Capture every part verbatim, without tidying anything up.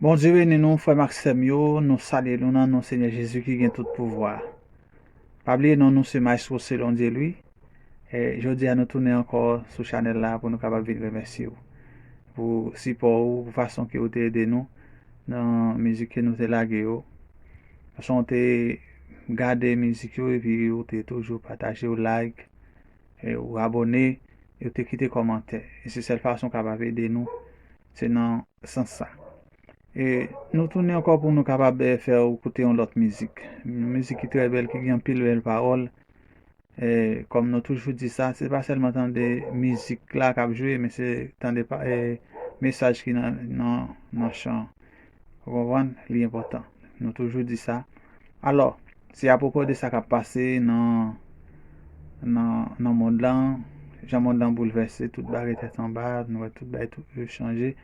Bondye beni nou, frè m ak sè m yo. Nou salye nou nan non Senyè Jezi ki gen tout pouvwa. Pa bliye non nou se Maestro Selon Dieu Louis. E jodi a nou tounen ankò sou chanèl la pou nou kapab vin remèsye w pou sipò ou, pou fason ke ou te ede nou nan mizik ke nou te lage yo. Fason ou te gade mizik yo epi ou te toujou pataje, ou like, e ou abòne, e ou te kite kòmantè. E se sèl fason w kapab ede nou, se nan sans sa. E nou tounen ankò pou nou kapab, eh, fè w koute yon lòt mizik. Yon mizik ki trè bèl, ki gen anpil bèl pawòl. E kòm nou toujou di sa, se pa sèlman tande mizik la k ap jwe, men se tande pa, eh, mesaj ki nan, nan, nan chan. Ou konprann? Li enpòtan. Nou toujou di sa. Alò, se apwopo de sa k ap pase nan, nan, nan mond lan, jan mond lan boulvèse, tout bagay tèt anba, nou wè tout bagay tou, yo chanje.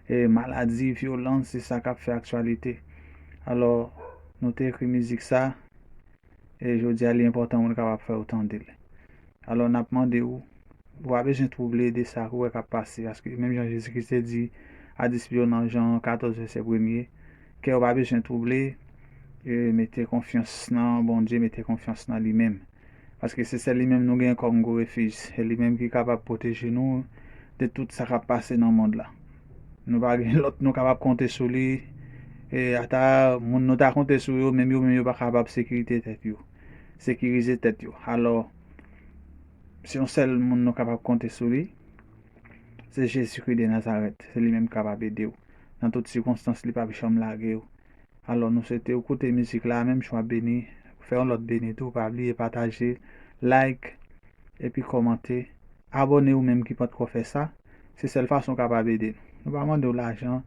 E maladi, vyolans, se sa k ap fè aktyalite. Alò, nou te ekri mizik sa, e jodi a, li enpòtan pou nou kapab fè w tande l. Alò, n ap mande w, ou pa bezwen twouble de sa ou wè k ap pase, paske menm jan Jezi Kris te di a disip yo nan Jan katòz vèsè premye, kè w pa bezwen twouble, e mete konfyans nan Bondye, mete konfyans nan li menm. Paske se sèl li menm nou gen kòm gwo refij, se li menm ki kapab pwoteje nou de tout sa k ap pase nan mond la. Nou pa gen lòt nou kapab konte sou li, e ata moun nou ta konte sou yo, menm yo menm yo pa kapab sekirite tèt yo, sekirize tèt yo. Alò, se yon sèl moun nou kapab konte sou li, se Jezikri de Nazarèt. Se li menm ki kapab ede w. Nan tout sikonstans, li p ap janm lage w. Alò, nou swete w koute mizik la, menm jan w ap beni, fè yon lòt beni tou, pa bliye pataje, like, epi kòmante. Abòne ou menm ki pòtkò fè sa. Se sèl fason w kapab ede nou. Nou pa mande w lajan,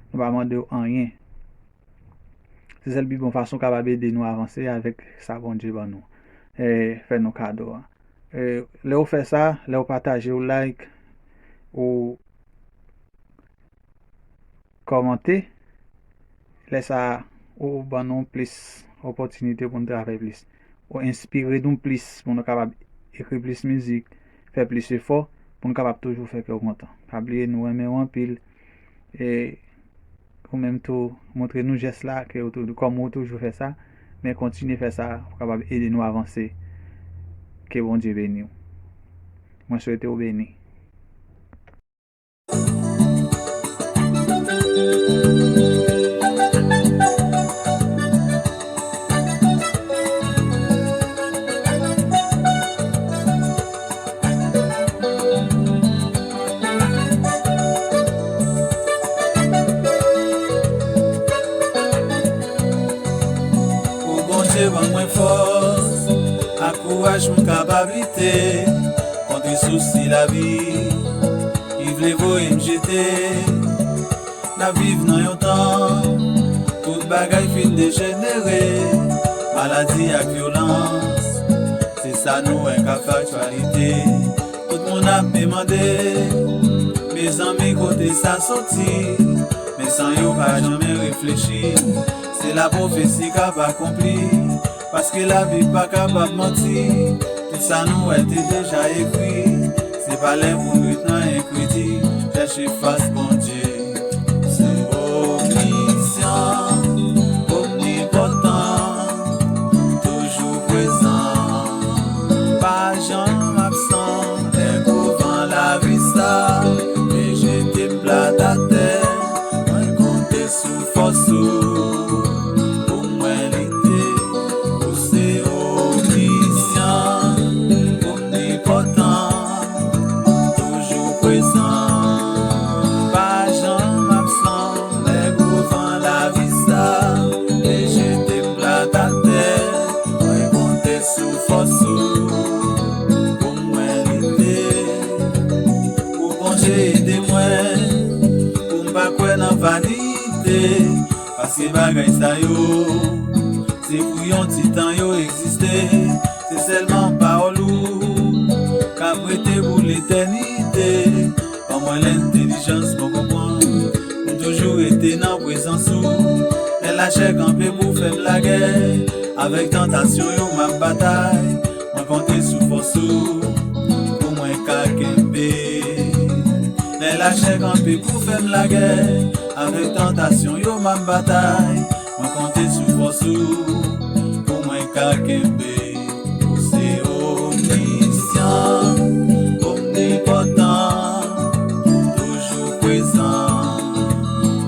nou pa mande w anyen. Se sèl pi bon fason w kapab ede nou avanse avèk sa Bondye ban nou. E, fè nou kado a. E, lè w fè sa, lè w pataje, w like, ou kòmante, lè sa a, ou ban nou plis opòtinite pou n travay plis. Ou enspire nou plis pou nou kapab ekri plis mizik, fè plis efò, pou n kapab toujou fè kè w kontan. Pa bliye, nou renmen w anpil. E ou menm tou, montre nou jès la, ke ou tou, kòm ou toujou fè sa, men kontinye fè sa, pou kapab ede nou avanse. Ke Bondye beni w. Mwen swete w beni. O Bondye, ban mwen fòs ak kouraj pou m kapab lite kont sousi lavi ki vle voye m jete. N ap viv nan yon tan tout bagay fin dejenere, maladi ak vyolans, se sa nou wè k ap fè aktyalite. Tout moun ap demande, mezanmi, kote sa soti? Men san yo pa janmen reflechi, se la pwofesi k ap akonpli, paske Labib pa kapab manti. Tout sa nou wè te deja ekri, se pa lè pou n ret nan enkredi, chèche fas Bondye. Se omnisyan, omnipòtan, toujou prezan, pa janm absan. Lè gwo van lavi sa te jete m plat atè, mwen konte sou fòs ou pou mwen lite. Ou se omnisyan, omnipòtan, toujou prezan, pa janm absan. Lè gwo van lavi sa te jete m plat atè, mwen konte sou fòs ou pou mwen lite. O Bondye, ede mwen pou m pa kwè nan vanite, paske bagay sa yo, se pou yon ti tan yo egziste. Se sèlman pawòl ou k ap rete pou letènite. Ban mwen lentèlijans pou konprann, pou m toujou rete nan prezans ou. Lè lachè kanpe pou fè m lagè, avèk tantasyon yo m ap batay, mwen konte sou fòs ou pou mwen ka kenbe. Lè Lachè kanpe pou fè m lagè, avèk tantasyon yo m ap batay. Mwen konte sou fòs ou pou mwen ka kenbe. Ou se omnisyan, omnipòtan, toujou prezan,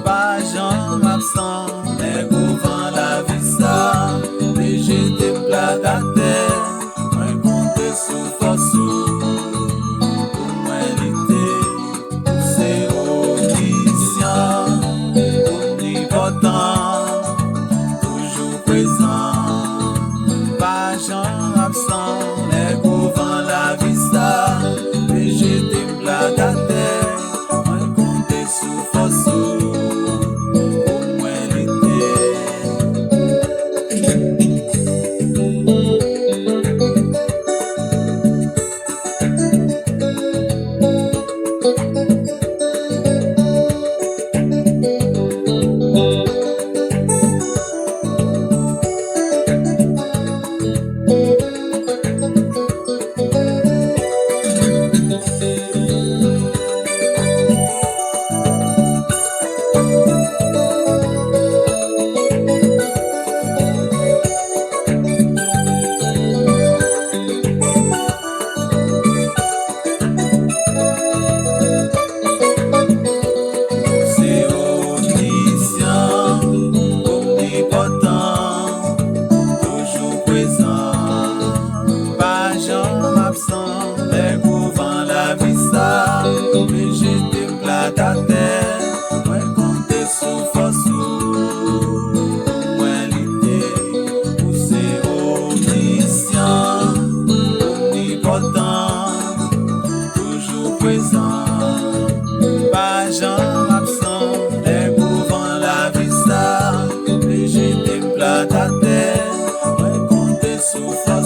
pa janm absan. Lè gwo van lavi sa te jete m plat atè, mwen konte sou fòs ou pou mwen lite. Ou se omnisyan, omnipòtan, toujou prezan, pa janm absan. Lè gwo van lavi sa te jete m plat atè, mwen konte sou fòs ou pou mwen lite. Se omnisyan, omnipòtan, toujou prezan, pa janm absan. Lè gwo van lavi sa te jete m plat atè, mwen konte sou fòs ou pou mwen lite. Ou se omnisyan, omnipòtan, toujou prezan, pa janm absan. Lè gwo van lavi sa te jete m plat atè, mwen konte sou fòs